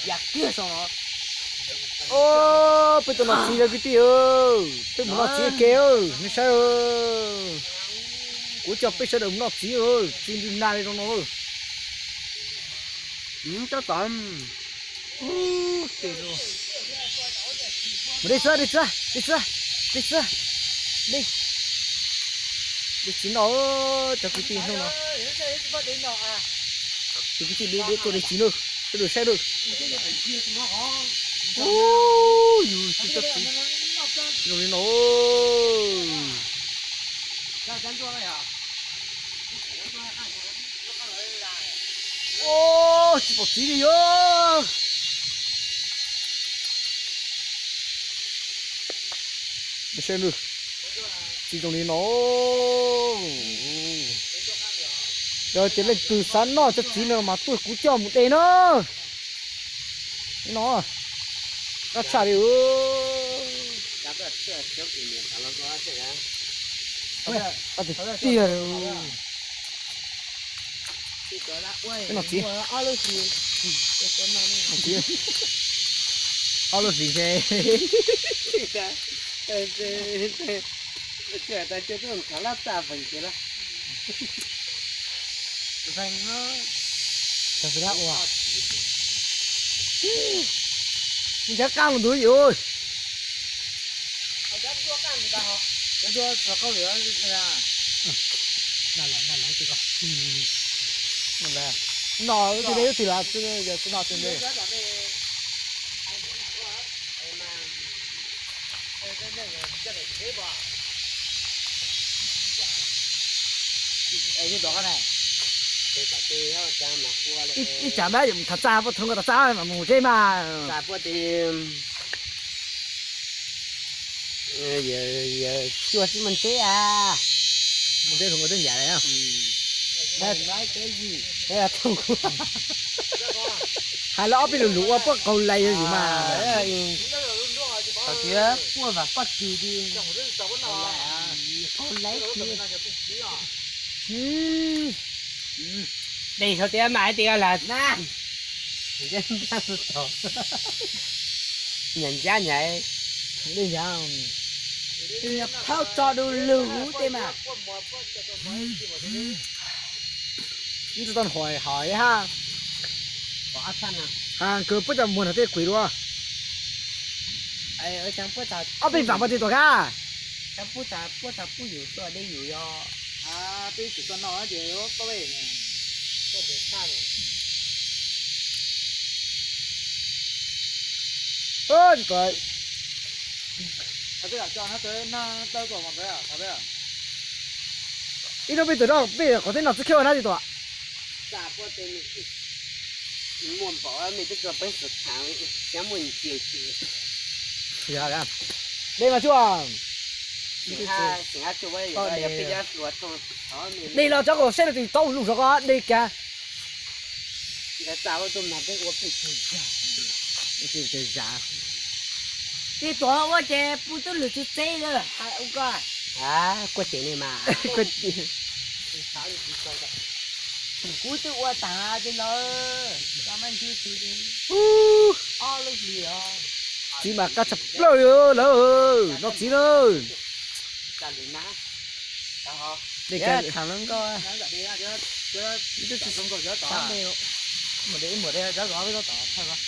Yam kiag saum no. Peb tau noj txiv lawm kwv tij, peb mus noj txiv ke, nej saib. Kuv coj peb sawv daws mus noj txiv, txiv ntsws nag li zoo no. Mus de txiv, de txiv, de txiv, de txiv, de, de txiv noj, cov kwv tij hnub no. Cov kwv tij, de tuaj de txiv na, sawv daws saib na. Yus tsis cov txiv zoo li no. Tsis pom txiv li yog. Txiv zoo li no. Yog tias leej twg xav noj cov txiv no mas tuaj kuv coj mus de na. No, qab tshaj li. Tiag. Noj txiv. Ob lub hlis ntshe. Nws ncav qaj mus ntug yus. No, tus ne tus twg los, yog tsis no tus ne. Ib tsam mas tham txaj, poj thoob ko tham txaj mas mus zeb mas. Cuaj xib mas nteb a. Mus nteb hluas nkauj twb ncaim lawm. Hais los ob peb lus lus ua puab qaug lais yus mas. Puab vam poj kws di. Qaug lais. Dej xyov tias mas hais tias lam na. Nyiam ncab nyiam. Phauj tso du lug ub tej mas. Ib tug tau hais hais ha. Ha kws puab cov muag nrog tej kuis dua. Ob peb vam poj tej tuam ka. Ib hnub peb tuam no peb qhov teb no txwv khiab ua nab tsis tuam. Dej mas tsuj. Dej los tso kom saib no tsis tau lus rau koj dej kiag. Tej tuam ua ces pub tub lwm txwv txeb lawm hais ua koj. Kuaj ces ne mas. Kuv twb ua tas ces lawm, koj maj ntxwb txwv ces ob lub hlis os. Txiv mas qab tshaj plaws li lawm, noj txiv na. Dej kiag. Mus de ib muam de zov zov peb tab tom.